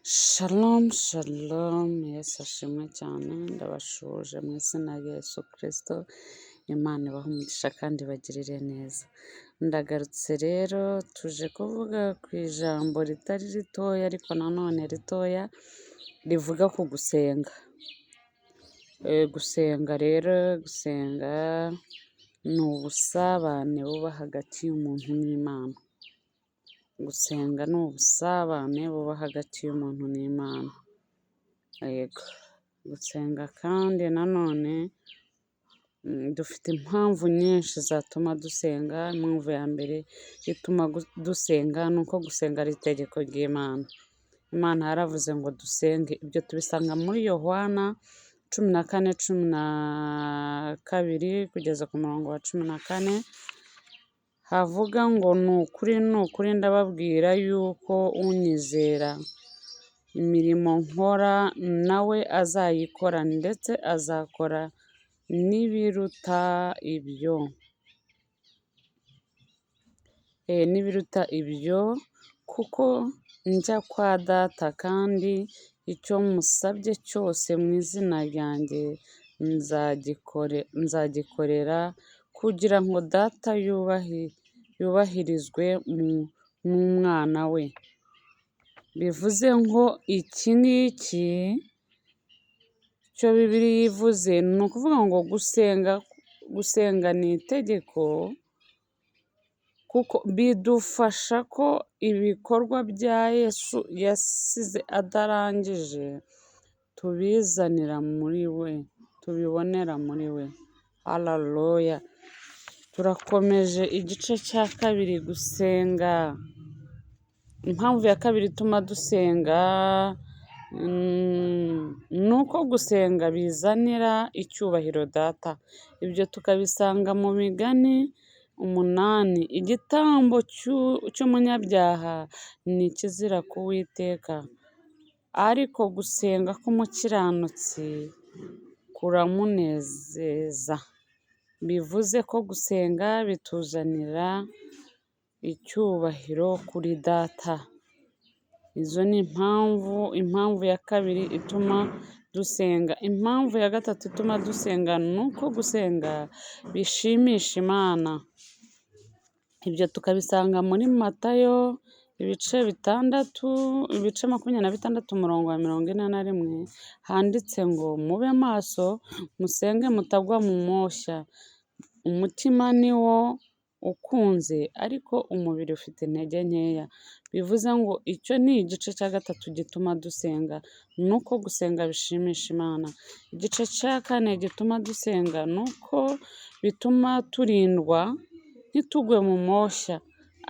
Shalom shalom, Yesu ashimwe cyane, ndabasuhuje mu izina rya Yesu Kristo, Imana ibahe umugisha kandi ibagirire neza. Ndagarutse rero tuje kuvuga ku ijambo ritari ritoya ariko nanone ritoya, rivuga ku gusenga. Gusenga rero, gusenga ni ubusabane buba hagati y'umuntu n'Imana. Gusenga ni ubusabane buba hagati y'umuntu n'Imana. Yego, gusenga kandi nanone dufite impamvu nyinshi zatuma dusenga, impamvu ya mbere ituma dusenga ni uko gusenga ari itegeko ry'Imana. Imana yaravuze ngo dusenge, ibyo tubisanga muri Yohana 14:12 kugeza ku murongo wa 14, havuga ngo ni ukuri ni ukuri ndababwira yuko unyizera imirimo nkora nawe azayikora ndetse azakora n'ibiruta ibyo. N'ibiruta ibyo kuko njya kwa data kandi icyo musabye cyose mu izina ryanjye nzagikorera kugira ngo data yubahirizwe mu mwana we. Bivuze ngo iki ngiki cyo Bibiliya ivuze ni ukuvuga ngo gusenga, gusenga ni itegeko kuko bidufasha ko ibikorwa bya Yesu yasize atarangije tubizanira muri we, tubibonera muri we. Haleluya! Turakomeje igice cya kabiri gusenga. Impamvu ya kabiri ituma dusenga ni uko gusenga bizanira icyubahiro data. Ibyo tukabisanga mu migani 8. Igitambo cy'umunyabyaha ni ikizira ku Uwiteka, ariko gusenga k'umukiranutsi kuramunezeza. Bivuze ko gusenga bituzanira icyubahiro kuri data. Izo ni impamvu, impamvu ya kabiri ituma dusenga. Impamvu ya gatatu ituma dusenga ni uko gusenga bishimisha Imana. Ibyo tukabisanga muri Matayo ibice 6, ibice 26 umurongo wa 41, handitse ngo mube maso musenge mutagwa mu moshya. Umutima ni wo ukunze ariko umubiri ufite intege nkeya. Bivuze ngo icyo ni igice cya gatatu gituma dusenga, ni uko gusenga bishimisha Imana. Igice cya kane gituma dusenga ni uko bituma turindwa ntitugwe mu moshya,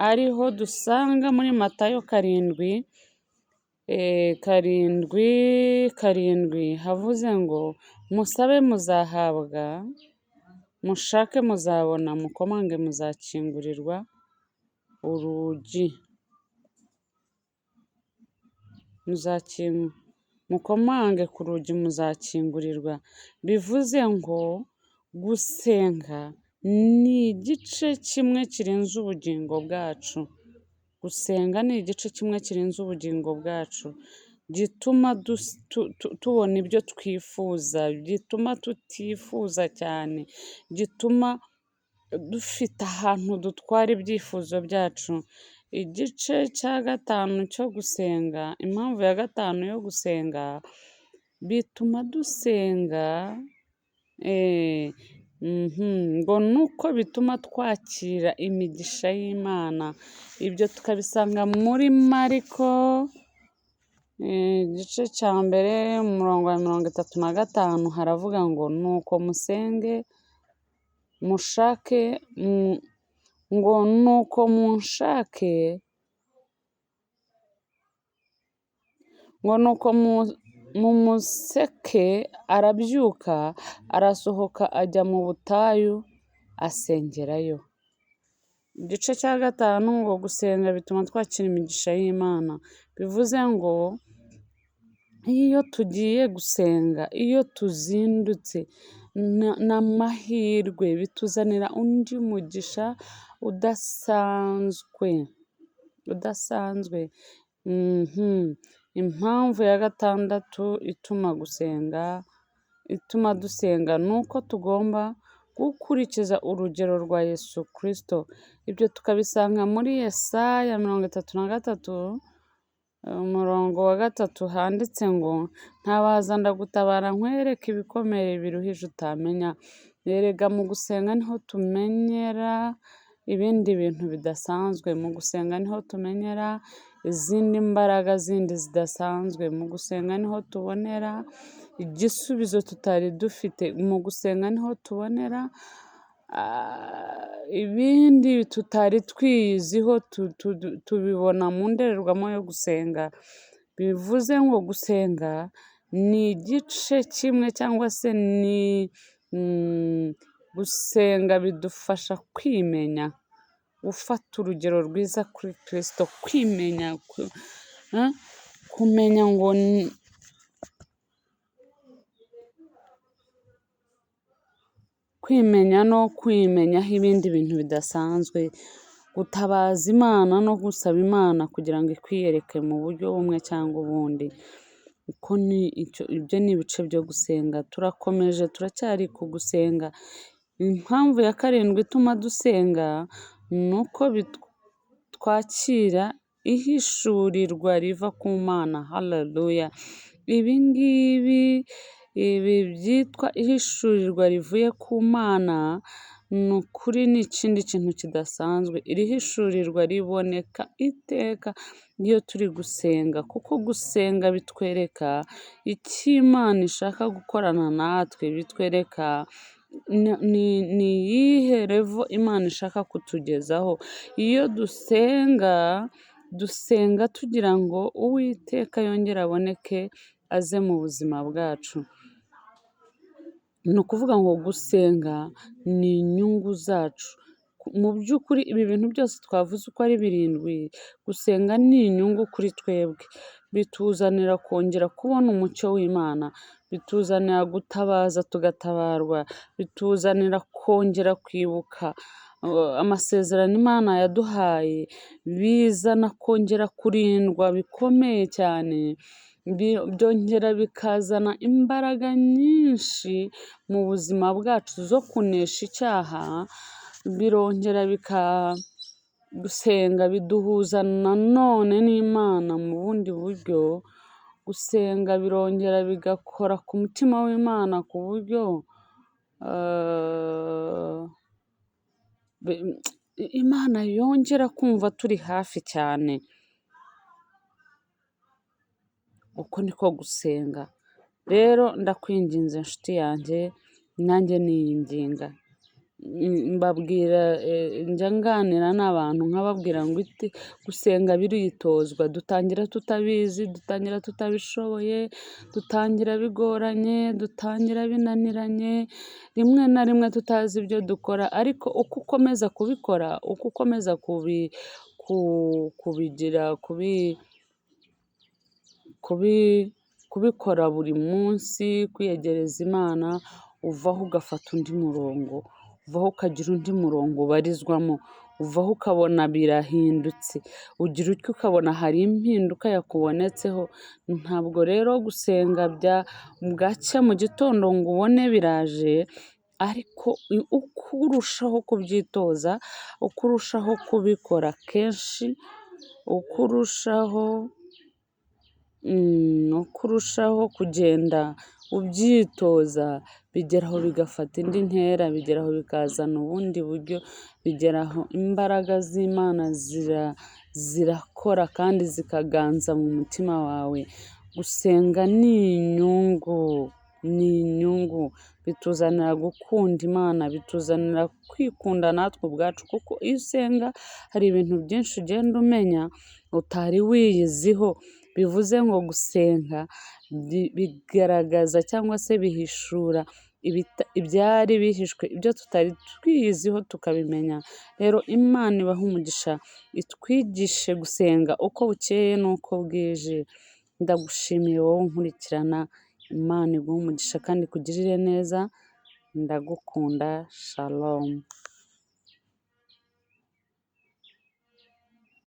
ariho dusanga muri Matayo 7, 7 7 havuze ngo musabe muzahabwa, mushake muzabona, mukomange muzakingurirwa urugi. Mukomange ku rugi muzakingurirwa. Bivuze ngo gusenga ni igice kimwe kirinze ubugingo bwacu. Gusenga ni igice kimwe kirinze ubugingo bwacu, gituma tubona ibyo twifuza, gituma tutifuza cyane, gituma dufite ahantu dutwara ibyifuzo byacu. Igice cya gatanu cyo gusenga, impamvu ya gatanu yo gusenga, bituma dusenga ngo nuko bituma twakira imigisha y'Imana. Ibyo tukabisanga muri Mariko igice cya mbere umurongo wa 35, haravuga ngo nuko musenge mushake, ngo nuko munshake, ngo nuko mumuseke arabyuka arasohoka ajya mu butayu asengerayo. Igice cya gatanu ngo gusenga bituma twakira imigisha y'Imana. Bivuze ngo iyo tugiye gusenga, iyo tuzindutse n'amahirwe bituzanira undi mugisha udasanzwe, udasanzwe. Impamvu ya gatandatu ituma gusenga, ituma dusenga ni uko tugomba gukurikiza urugero rwa Yesu Kristo. Ibyo tukabisanga muri Yesaya 33, umurongo wa 3 handitse ngo: "Ntabaza ndagutabara nkwereke ibikomeye biruhije utamenya." Erega mu gusenga niho tumenyera ibindi bintu bidasanzwe, mu gusenga niho tumenyera izindi mbaraga zindi zidasanzwe, mu gusenga niho tubonera igisubizo tutari dufite, mu gusenga niho tubonera ibindi tutari twiyiziho, tubibona mu ndorerwamo yo gusenga. Bivuze ngo gusenga ni igice kimwe cyangwa se ni gusenga bidufasha kwimenya, gufata urugero rwiza kuri Kristo, kwimenya, kumenya ngo kwimenya no kwimenyaho ibindi bintu bidasanzwe, gutabaza Imana no gusaba Imana kugira ngo ikwiyereke mu buryo bumwe cyangwa ubundi. Ibyo ni ibice byo gusenga. Turakomeje, turacyari ku gusenga. Impamvu ya karindwi ituma dusenga ni uko twakira ihishurirwa riva ku Mana. Haleluya! Ibi ngibi, ibi byitwa ihishurirwa rivuye ku Mana, ni ukuri ni ikindi kintu kidasanzwe. Iri hishurirwa riboneka iteka iyo turi gusenga, kuko gusenga bitwereka icyo Imana ishaka gukorana natwe, bitwereka ni iyihe level Imana ishaka kutugezaho. Iyo dusenga, dusenga tugira ngo Uwiteka yongere aboneke aze mu buzima bwacu. Ni ukuvuga ngo gusenga ni inyungu zacu. Mu by'ukuri ibi bintu byose twavuze uko ari birindwi, gusenga ni inyungu kuri twebwe. Bituzanira kongera kubona umucyo w'Imana, bituzanira gutabaza tugatabarwa, bituzanira kongera kwibuka amasezerano Imana yaduhaye, bizana kongera kurindwa bikomeye cyane, byongera bikazana imbaraga nyinshi mu buzima bwacu zo kunesha icyaha, birongera gusenga biduhuza nanone n'Imana mu bundi buryo. Gusenga birongera bigakora ku mutima w'Imana ku buryo Imana yongera kumva turi hafi cyane. Uko niko gusenga. Rero ndakwinginze inshuti yanjye, nanjye niyinginga, mbabwira, njya nganira n'abantu nkababwira ngo gusenga biritozwa. Dutangira tutabizi, dutangira tutabishoboye, dutangira bigoranye, dutangira binaniranye, rimwe na rimwe tutazi ibyo dukora, ariko uko ukomeza kubikora, uko ukomeza kubigira, kubikora buri munsi, kwiyegereza Imana, uvaho ugafata undi murongo, uvaho ukagira undi murongo ubarizwamo, uvaho ukabona birahindutse, ugira utyo ukabona hari impinduka yakubonetseho. Ntabwo rero gusenga bya bwacya mu gitondo ngo ubone biraje, ariko uko urushaho kubyitoza, uko urushaho kubikora kenshi, uko urushaho kugenda ubyitoza, bigeraho bigafata indi ntera, bigeraho bikazana ubundi buryo, bigeraho imbaraga z'Imana zirakora kandi zikaganza mu mutima wawe. Gusenga ni inyungu, ni inyungu, bituzanira gukunda Imana, bituzanira kwikunda natwe ubwacu, kuko iyo usenga hari ibintu byinshi ugenda umenya utari wiyiziho. Bivuze ngo gusenga bigaragaza cyangwa se bihishura ibyari bihishwe, ibyo tutari twiyiziho tukabimenya. Rero Imana ibahe umugisha, itwigishe gusenga uko bukeye n'uko bwije. Ndagushimiye wowe unkurikirana, Imana iguhe umugisha kandi ikugirire neza, ndagukunda, shalom.